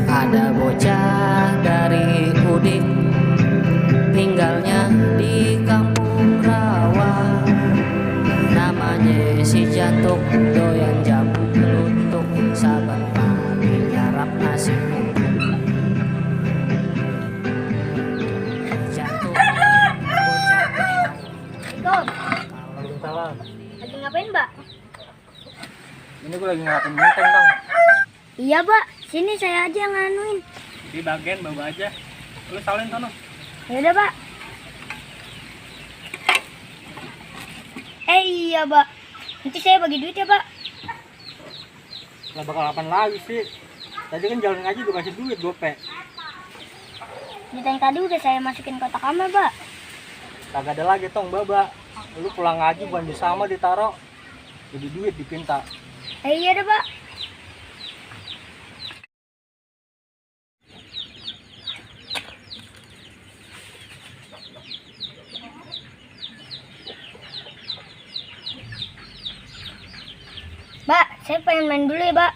Ada bocah dari Udik, tinggalnya di kampung rawa. Namanya si Jantuk, doyan jamu gelutuk, saban pagi nyarap nasi uduk. Jantuk, bocah. Waalaikumsalam. Lagi ngapain, Mbak? Ini gue lagi ngeliatin benteng, Bang. Iya, Mbak. Sini saya aja yang nganuin. Di bagian bawa aja. Lu salin sono. Ya udah, Mbak. Iya, Mbak. Nanti saya bagi duit ya, Mbak. Lah bakal apaan lagi sih? Tadi kan jalan ngaji gue kasih duit gope. Duit yang tadi udah saya masukin kotak kamar, Mbak. Kagak ada lagi tong, Baba. Lu pulang ngaji baju sama ditaro. Jadi duit dipinta. Iya deh, Mbak. Mbak, saya pengen main dulu ya, Mbak.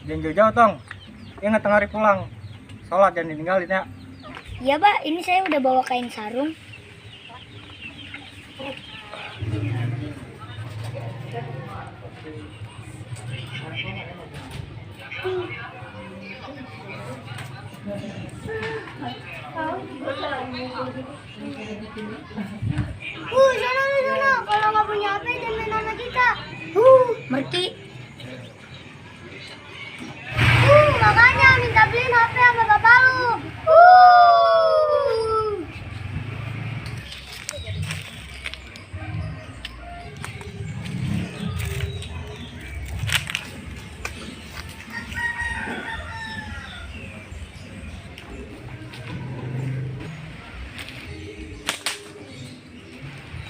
Jangan jauh-jauh, tong. Ingat tengah hari pulang. Sholat jangan ditinggalin ya. Iya, Mbak. Ini saya udah bawa kain sarung. Sana. Kalau nggak punya HP, jangan main sama kita. Merti. Makanya minta beliin HP sama bapak lu.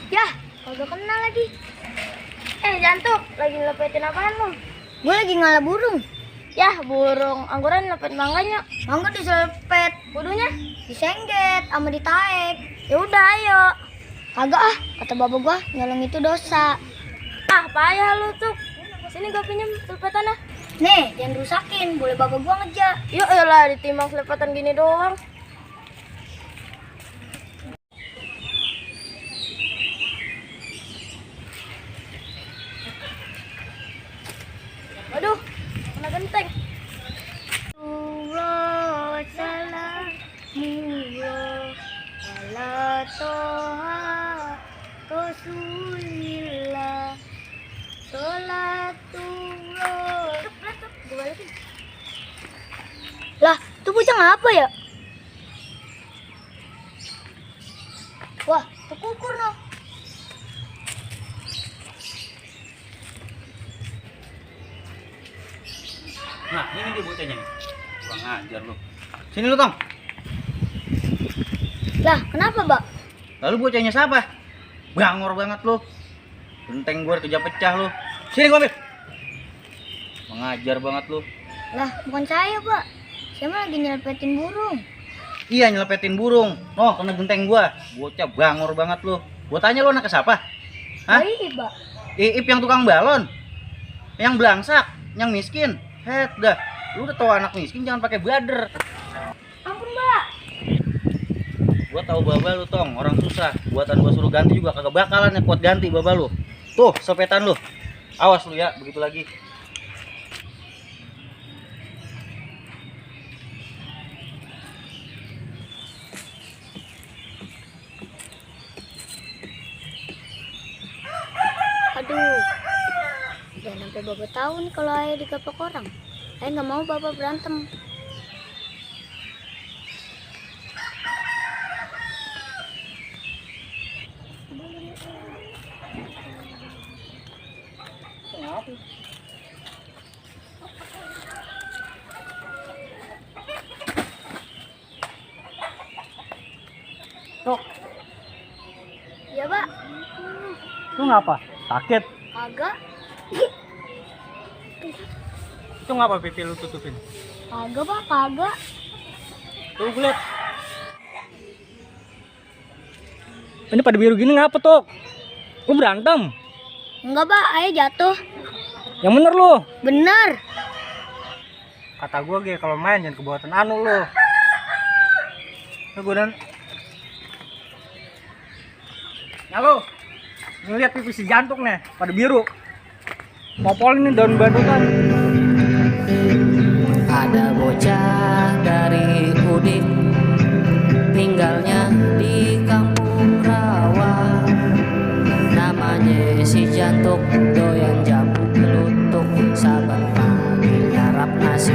Yah, kagak kenal lagi. Jantuk, lagi ngelepetin apaan lu? Gue lagi ngalah burung. Yah, burung angguran lepet mangganya. Mangga diselepet, kudunya disengget sama ditaek. Ya udah, ayo. Kagak ah, kata bapak gua, nyolong itu dosa. Ah, payah lu tuh. Sini gua pinjam selepetannya. Nih, jangan rusakin, boleh bapak gua ngejar. Yuk, lah ditimbang selepetan gini doang. Aduh, kena genteng. Allah salamullah ala toha rasulillah sholatullah. Lah, itu bocah apa ya? Wah, itu kukur noh. Nah, ini dia bocahnya nih. Kurang ajar lu. Sini lu, tong. Lah, kenapa, Mbak? Lalu bocahnya siapa? Bangor banget lu. Benteng gua kerja pecah lu. Sini gua ambil. Mengajar banget lu. Lah, bukan saya, Pak. Saya mah lagi nyelepetin burung. Iya, nyelepetin burung. Oh, kena genteng gua. Bocah bangor banget lu. Gua tanya lu anak siapa? Hah? Iya, Pak. Iip yang tukang balon. Yang belangsak, yang miskin. Dah. Lu udah tau anak miskin jangan pakai blader. Ampun, Mbak. Gua tahu baba lu, tong, orang susah. Buatan gua suruh ganti juga kagak bakalan yang kuat ganti baba lu. Tuh, sepetan lu. Awas lu ya, begitu lagi. Aduh. Jangan sampai bapak tahu nih kalau ayah digaplok orang. Ayah nggak mau bapak berantem. Tok, Iya, Pak. lu ngapa? Sakit? Kagak. Itu ngapa pipi lu tutupin? Kagak, Pak. Kagak. Tuh gue liat. Ini pada biru gini ngapa, Tok? Lu berantem? Enggak, Pak. Ayah jatuh. Yang bener lu. Bener. Kata gua ge kalau main jangan kebuatan anu lu. Gua dan ya lu ngeliat pipi si Jantuk nih pada biru. Popol ini daun bandukan. Ada bocah dari Udik, tinggalnya di kampung rawa. Namanya si Jantuk, doyan jamu gelutuk. Saban pagi nyarap nasi